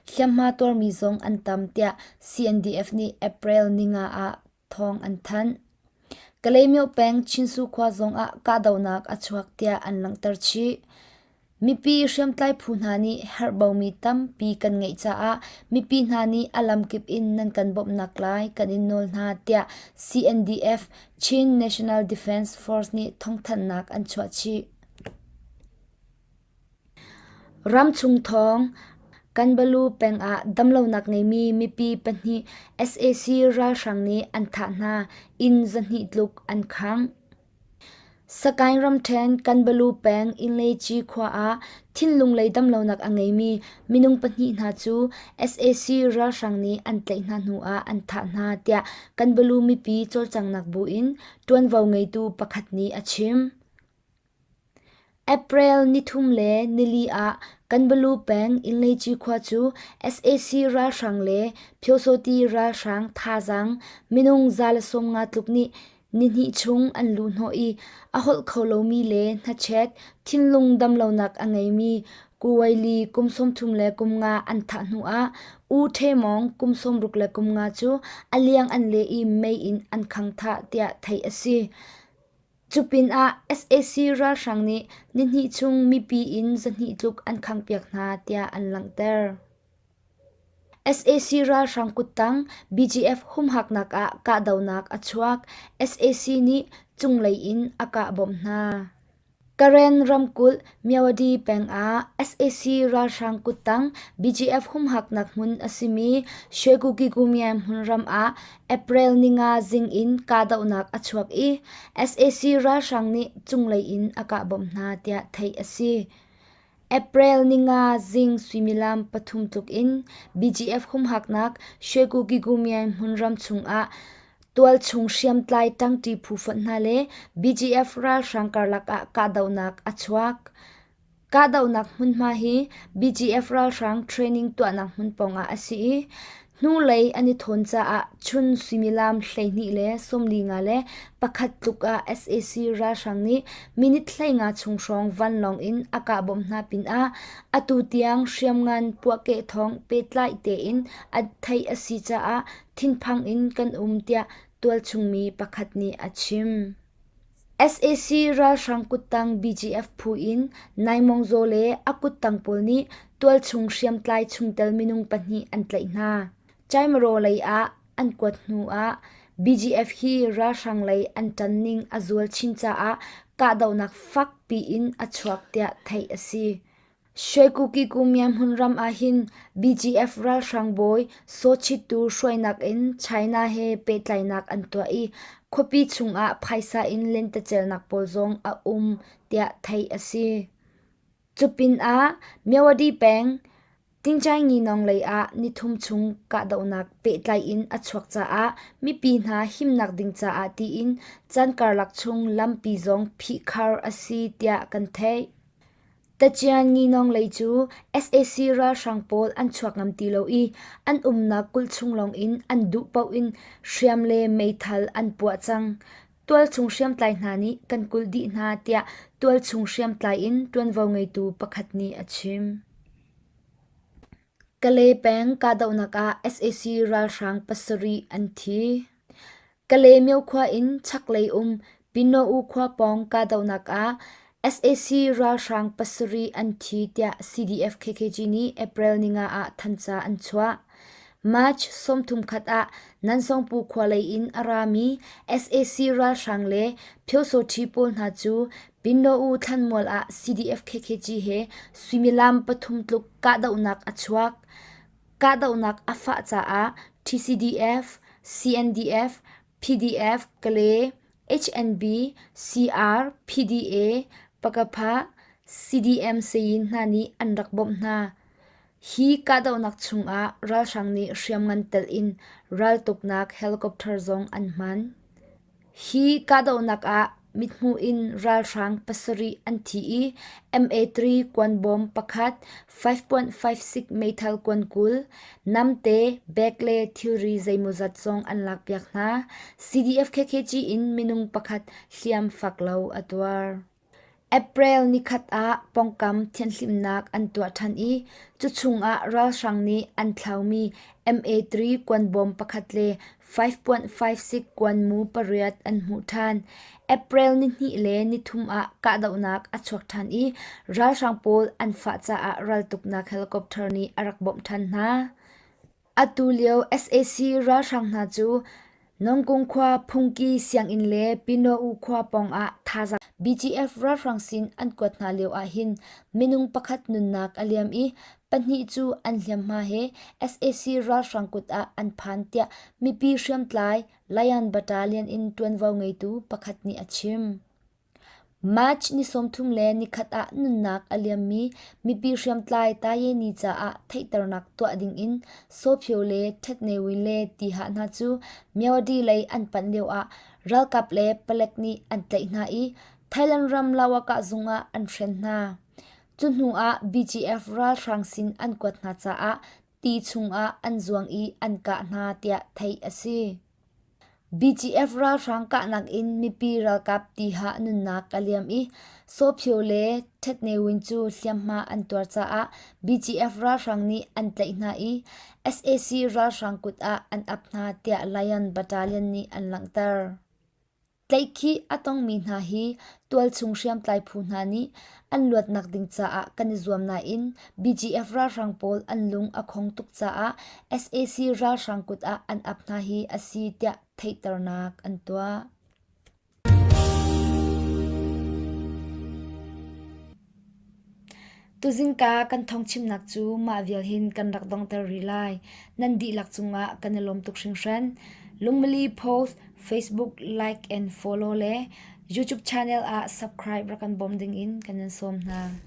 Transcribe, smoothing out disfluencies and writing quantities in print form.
Hliamhma tuarmi zong an tam tiah CNDF nih April ninga ah thawng an thanh. Kalaymyo peng Chinsu khua zongah kahdohnak a chuak tiah an langhter chih. Mipi hriamtlai phu hna nih herhbaumi tampi kan ngeih caah mipi hna nih a lamkip in nan kan bawmhnak lai kan in nawl hna tiah CNDF Chin National Defense Force nih thawngthanhnak an chuah chih. Ramchung thawng Kanbalu peng ah damlonak ngeimi mipi pahnih sac ralhrang nih an thah hna, inn 200 tluk an khangh. Sagaing ramṭhen Kanbalu peng Inleci khua ah thinlung lei damlonak a ngeimi minung pahnih hna cu sac ralhrang nih an tlaih hna hnu ah an thah hna tiah Kanbalu mipi cawlcanghnak bu in ṭuanvo ngeitu pakhat nih a chim. April nithum le nili ah Kanbalu peng Inleci khua cu sac ralhrang le Pyosawti ralhrang thazaang minung 150 tluk nih nihnih chung an luhhnawh i a holh kho lomi le hnachet, thinlung damlonak a ngeimi Kuwaili kum 35 an thah hnu ah U Htwe Mawng kum 65 cu a liang an leh i mei in an khang thah tiah theih a si. Cupinah sac ralhrang nih nihnih chung mipi inn 200 tluk an khanghpiak hna tiah an langhter. Sac ralhrang kuttang BGF humhaknak ah kahdohnak a chuak. Sac nih cunglei in a kah bawmh hna. Karen ramkulh Myawaddy peng ah sac ralhrang kuttang BGF humhaknak hmun a simi Shwekukigumyan hmunram ah April ninga zing in kahdohnak a chuak i sac ralhrang nih cunglei in a kah bawmh hna tiah theih a si. April ninga zing suimilam pathum tluk in BGF humhaknak Shwekukigumyan hmunram chungah tualchung hriamtlai ṭangṭi phu fonh hna le BGF ralhrang karlak ah kahdohnak a chuak. Kahdohnak hmunhma hi BGF ralhrang training tuahnak hmun pawngah a si i hnulei an i thawn caah chun suimilam 12:41 tluk ah sac ralhrang nih minute 15 chung hrawng vanlawng in a kah bawmh hna pinah atu tiang hriamngan puahkeh thawng pehtlai tein a theih a si caah thinphang in kan um tiah tualchung mi pakhat nih a chim. Sac ralhrang kuttang BGF phu in Nai Mong Zaw le a kuttang pawl nih tualchung hriamtlai chungtel minung pahnih an tlaih hna. Caimaraw lei ah an kuat hnu ah BGF hi ralhrang lei an ṭan ning a zual chin caah kahdohnak fakpi in a chuak tiah theih a si. Shwekukikumi hmunram ahhin BGF ralhrang bawi Saw Chit Tu hruainak in China he pehtlainak an tuah i khuapi chungah phaisa in lentecelnak pawl zong a um tiah theih a si. Cupinah Myawaddy peng Tingchainginong lei ah nithum chung kahdohnak pehtlai in a chuak caah mipi hna himnak ding caah tiin caan karlak chung lampi zong phihkhar a si tiah kan theih. Tacian nginawng lei cu sac ralhrang pawl an chuak ngam ti lo i an umnak kulh chung lawngin an duh paoh in hriam le meithal an puah cang. Tualchung hriamtlai hna nih kan kulh dih hna tiah tualchung hriamtlai in ṭuanvo ngeitu pakhat nih a chim. Kalay peng kahdohnak ah sac ralhrang pasarih an thi. Kalaymyo khua in chaklei um Pino-U khua pawng kahdohnak ah sac ralhrang pasarih an thi tiah CDF-KKG nih April ninga ah thanca an chuah. March 31 ah Nansawngpu khua lei in a rami sac ralhrang le Pyosawṭhi pawl hna cu Pino-U thlanmual ah CDF-KKG he suimilam pathum tluk kahdohnak a chuak. Kahdohnak a fah caah TCDF, CNDF, PDF, Kale, HNB, CR, PDA, Pakapha, CDM Sayin hna nih an rak bawmh hna. Hi kahdohnak chungah ralhrang nih hriamngan telh in raltuknak helicopter zong an hman. Hi kahdohnak ah mithmuh in ralhrang pasarih an thi i MA3 kuanbawm pakhat, 5.56 meithal kuan 20, namte, bag le thilri zeimawzat zong an lakpiak hna. CDF-KKG in minung pakhat hliam fak lo a tuar. April nikhat ah pawngkam thianhhlimhnak an tuah ṭhan i cu chungah ralhrang nih an thlaumi MA3 kuanbawm pakhat le 5.56 kuanmu pariat an hmuh ṭhan. April nihnih le nithum ah kahdohnak a chuak ṭhan i ralhrang pawl an fah caah raltuknak helicopter nih a rak bawmh ṭhan hna. Atu lio sac ralhrang hna cu Nongkung khua Phungki sianginn le Pino-u khua pawngah thazaang BGF ralhrang sin an kuat hna lio ahhin minung pakhat nunnak a liam i pahnih cu an hliamhma he sac ralhrang kut ah an phan tiah mipi hriamtlai Lion Battalion in ṭuanvo ngeitu pakhat nih a chim. March ni 31 ah nunnak a liammi mipi hriamtlai Tayeni caah theihternak tuah dingin Sawphyo le Ṭhetnewin le Tihah hna cu Myawaddy lei an panh lioah ralkap le palek nih an tlaih hna i Thailand ram Lawakah zung ah an hren hna. Cu hnu ah BGF ralhrang sin an kuat hna caah ti chungah an zuang i an kah hna tiah theih a si. BGF ralhrang kahnak in mipi ralkap tihah nunnak a liam i Sawphyo le Ṭhetnewin cu hliamhma an tuar caah BGF ralhrang nih an tlaih hna i sac ralhrang kut ah an ap hna tiah Lion Battalion nih an langhter. Tlaihkhih a tongmi hna hi tualchung hriamtlai phu hna nih an luatnak ding caah kan i zuam nain BGF ralhrang pawl an lung a khong tuk caah sac ralhrang kut ah an ap hna hi a si tiah theihternak an tuah. Tuzingka kan thawngchimnak cu mah vial hin kan rak donghter rih lai. Nan dihlak cungah kan i lawm tuk hringhran. Lungmili post, Facebook like and follow le YouTube channel ah subscribe rak kan bawm dingin kan in sawm hna.